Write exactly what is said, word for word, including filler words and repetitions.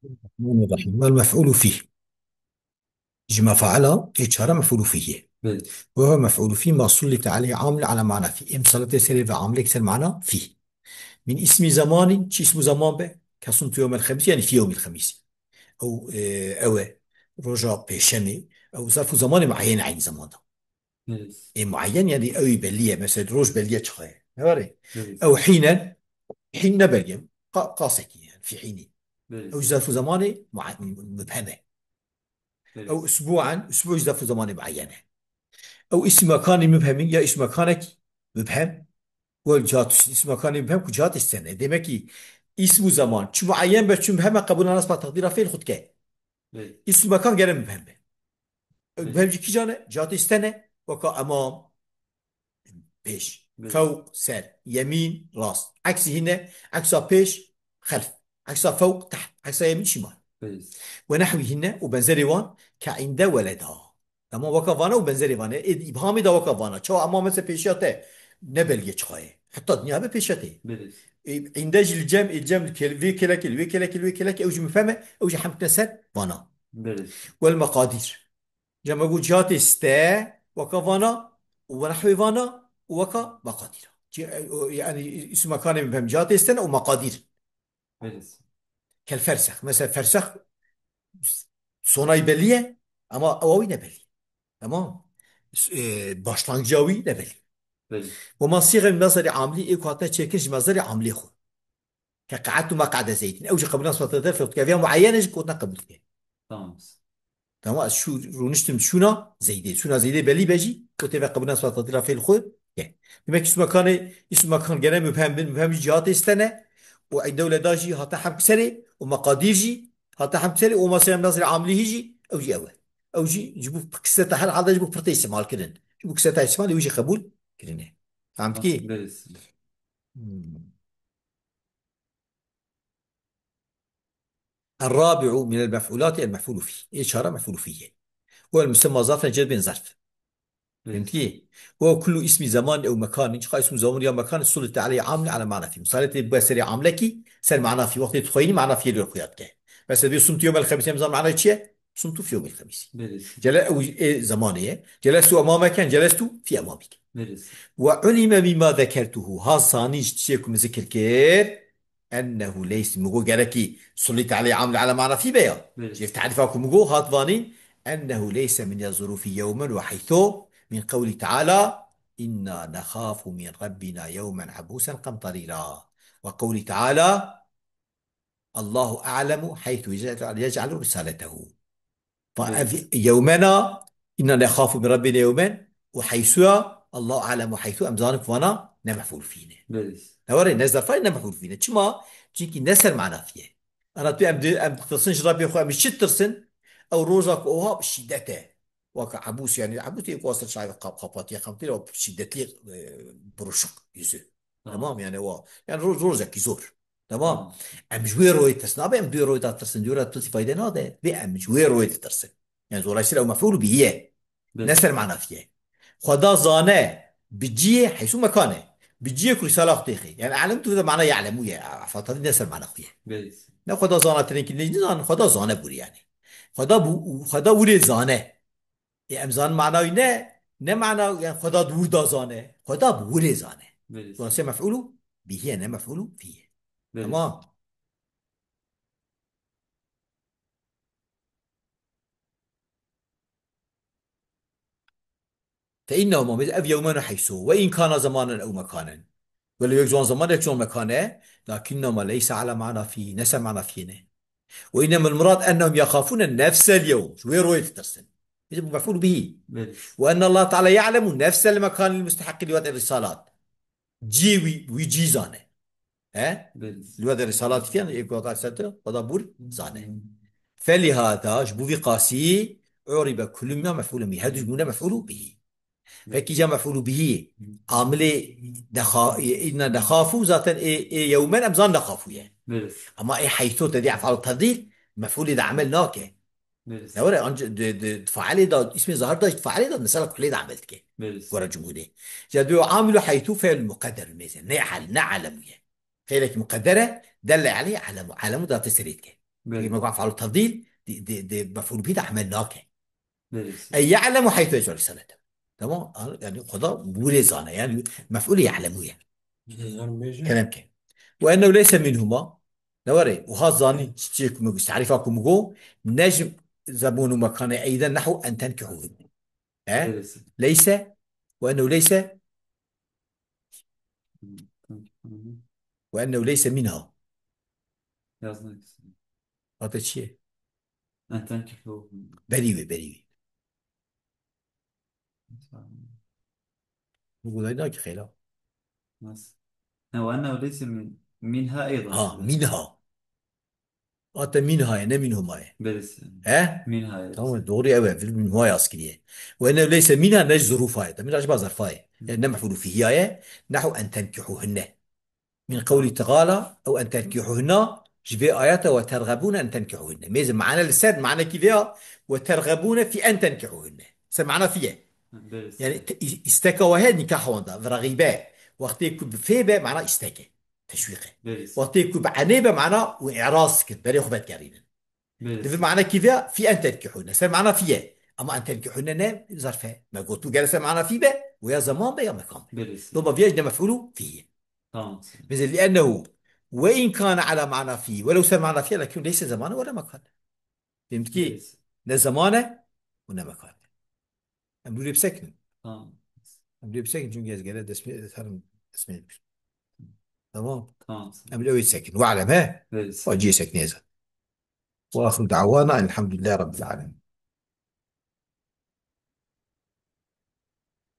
الرحمن الرحيم. والمفعول فيه. Ji mef'ala ê çara mef'ûlû fîhî. Belê. Ve huve mef'ûlû fî ma sullite aleyhi amil ala mana fî. Ê misaletê serê ve amilek ser mana fî. Min ismi zamanî, çi ismu zaman be? Ke sumtu yewmel xemîs, yani fî yewmil xemîs. Ew, e, ew e, roja pêşemê, ew zarf û zamanê muayyen e aynı zamanda. Belê. Ê muayyen yani ew ê belli ye, mesela roj belli ye çiqa ye. Ne var ê? Belê. Ew hînen, hîn ne belli ye. Qa-, qasekî yani, fî hînî. Belê. Ew zarf û zamanê mua-, mubhem e. Belê. Ew usbu'an, usbu' zarf û zamanê muayyen e. Ew ism mekanî mubhemî ya ism mekanekî mubhem. Wel cihat ism mekanî mubhem ku cihat istene. Demek ki ism û zaman çi muayyen be, çi mubhem e, qebûla nesba teqdîra fêl xwe dike. Belê. Ism mekan gere mubhem be. Belê. Mubhem jî kîjan e? Cihat istene. Weka emam, pêş. Belê. Fewq, ser. Yemîn, rast. Eksî hîne, eksa pêş, xelf. Eksa fewq, teht. Eksa yemîn, şimal. Belê. Ve nehwî hîne û benzerê wan ke inde weleda. Tamam, weka vana û benzerê vana. Ê îbhamê da weka vana. Çawa ema mesela pêşiya te ne belge çiqa ye. Heta dinya be pêşiya te. Belê. Ê, inde jî li cem, ê cem li kel-, vê kelekê, li vê kelekê, li vê kelekê, ew jî mifhem e, ew jî hemkine ser vana. Belê. Wel meqadîr. Cem ego cihatê ste, weka vana, û we nehwê vana, û weka meqadîra. Ci-, o, yani, îsm mekanê mifhem cihatê ste ne û meqadîr. Belê. Kel fersex. Mesela fersex sonayî belî ye, ama ewa wî ne belî. Tamam. S-, e, başlangıca wî ne belî. Belê. Ve ma sîxe min mezherî amilî, ê ku hatine çêkirin ji mezherî amilê xwe. Ke qe'edtu me qe'de Zeydin. Ew jî qebûl nas fetete fewq dike. Vêya muayyen e jî gotina qebûl dike. Tamam. Tamam, ez şû-, rûniştim şûna Zeydê. Şûna Zeydê belî be jî, û tê ve qebûl nas fetete fêl xwe ke. Demek ki ism mekanê, ism mekan gene mubhem bin, mubhem jî cihatê stene. Û inde wele da jî hate hemk serê, û meqadîr jî hate hemk serê, û mesela mezherê amilî jî, ew jî ew e. Ew jî ji bo kiseta her halde ji bo pirtê îstimal kirin. Ji bo kiseta îstimal ew jî qebûl kirine. Fehmtikî? Belê. Hmm. الرابع من المفعولات المفعول فيه. Ê çara mef'ûlû fî ye. Wal musemma zarfen cedbên zarf. Belê. Fehmtî? Ve kullu ismi zamanin ew mekanin, çiqa ismu zaman ya mekan, sullite aleyhi amil ala mana fî. Misalê tê bûye serê amilekî, ser mana fî. Wextê tu xweyînî mana fî lê xuya dike. Mesela diyor sumtu yewmel xemîs, em zan mana çi ye? Sumtu fi yewmil xemîs. Belê. Cele-, ew ê zamanê ye. Celestu emameke, celestu fi emamik. Belê. Ve ulime mimma zekertuhu. Ha zanîn ji tiştê ku min zikir kir. Ennehu leyse. Min got gerekî sullite aleyhi amil ala mana fî be ya. Belê. Ji tarîfa ku min got hat vanîn. Ennehu leyse min ya zurûfi yewmen ve heythu min qewlî teala. İnna nexafu min Rabbina yewmen ebûsen qemtarîra. Ve qewlî teala. Allahu a'lemu heythu yec'elu risaletehu. Fa Evet. ev yewmena, inna nexafu min Rabbina yewmen, û heysuya, Allahu a'lemu heythu, em zanin ku vana ne mef'ûl fî ne. Evet. Ne were, ne zerfay ne mef'ûl fî ne. Çima? Çünkü ne ser mana fî ye. Ana tu em di-, em ditirsin ji Rabbê xwe, em ji çi ditirsin? Ew roja ku oha şîdet e. Waka ebûs, yani ebûs yê ku ser çavê qap-, qapatiye, qamtî, o şîdetli, e, buruşuk yüzü. Tamam. Tamam, yani o, yani roz-, rozekî zor. Tamam. Tamam. Em ji wê royê tirsin. Abi em di wê royê de tirsin. Diyor tu fayde nade. Ve em ji wê royê de tirsin. Yani dolayısıyla o mef'ul bihi ye. Evet. Ne ser mana fiye. Xweda zane bi ciyê heysu mekane. Bi ciyê ku risala xwe têxê. Yani alem tu de mana ya'lemu ye. Fatadi ne ser mana xuye. Evet. Ne Xweda zana tenê ki ne zan, Xweda zane bûr yani. Xweda bu, Xweda wurê zane. Ê, em zanin mana wî ne, ne mana, yani Xweda di wir da zane. Xweda bi wirê zane. Belê. Dolayısıyla mef'ulu bihi ye, ne mef'ulu fî ye. Belê. Tamam. Fe innehu, ma ev yewmen û heysu. Ve in kana zamanen ew mekanen. Welew yek ji wan zaman, yek ji wan mekan e, lakinnema leysa ala mana fî, ne ser mana fî ne. Ve innemel murad ennehum yexafûne nefsel yewm. Ji wê royê ditirsin. Bêje bu mef'ûl bihî. Belê. Ve enne Allah Teala ya'lemu nefsel mekanil mustehiqqi li wad'ir risalat. Cî wî, wî cî zane. He? Belê. Li wad'ir risalat fiyan, ê ku hata sete, o da bûr zane. Hmm. Felihada, ji bo vî qasî, uribe kullu mîna mef'ûlun bihî. Her du ji bûne mef'ûlû bihî. Peki ya mef'ûlû bihî, amilê dexa-, inna nexafu zaten ê, ê yewmen em zan nexafu ye. Evet. Ama ê heythu te dî ef'al tefdîl, mef'ûlê de emel nake. Evet. Ne were, anca di, di, di failê de, ismê zahir de, failê de, mesela kulê de emel dike. Evet. Gora cumhurê. Ya diyor, amilu heythu fe'l muqedder mêze. Ne hal, ne alemu ye. Fe'lek muqedder e, delle aleyh alemu. Alemu da te serê dike. Belê. Peki, mef'ul tefdîl, di, di, di mef'ul bihî de emel nake. Belê. Ey ya'lemu haythu yec'alu risalete. Tamam? Yani, Xweda bûrê zane. Yani, mef'ulê ya'lemu ye. Kerem ke. Ve ennehu leyse minhuma. Ne were? Wiha zanî çi, çi ku min, tarîfa ku min got, ne ji zeman û mekanê eyden nehu en tenkihu. He? Leyse. Leyse. Ve ennehu leyse. Ve ennehu leyse minha. Yazmak istedim. Hate çi ye? En tenkihu. Berî wê, berî wê. Bu kolay değil ki xeyla. Nasıl? Ha, ve ennehu leyse min-, minha eydan. Ha, minha. Hate minha ye, ne minhuma ye. Belê. He? Minha ye. Tamam, doğru, evet. Minha yaz kiriye. Ve ennehu leyse minha, ne zurufa ye. Minha acaba zarfa ye. Yani ne mef'ulu fihiya ye. Nehu en tenkihuhunne. Min qewlî teala, ew en tenkihuhunna, ji vê ayete ve tergebûne en tenkihuhunne. Mêze mane li ser, mane kî vê ya, ve tergebûne fî en tenkihuhunne. Ser mana fî ye. Belê. Yani te-, î-, îsteka we heye nikah wan da, ve regibe. Wextê ku bi fê be, mana îsteke. Teşwîqe. Belê. Wextê ku bi enê be, mana û îraz kir, berê xwe vedigerînin. Belê. Di vî mana kî vê ya, fî en tenkihûne. Ser mana fî ye. Ama en tenkihûne ne zarf e. Me got tu gere ser mana fî be, û ya zeman be ya mekan be. Belê. Doba vî ya jî ne mef'ûl û fî ye. Tamam. Mesela, li'ennehu ve in kana ala mana fî, welew ser mana fî ye, lakin leyse zemanen wela mekan. Fehmî ki? Belê. Ne zeman e û ne mekan e. Em dûrê bisekinin. Tamam. Em dûrê bisekinin, çünkü ez gere desmê, ez herim desmê. Tamam. Tamam. Em li ew ê sekin. We'lem, he? Belê. Wa ciyê sekinê ez. Ve ahiru da'wana elhamdülillahi rabbil alemin.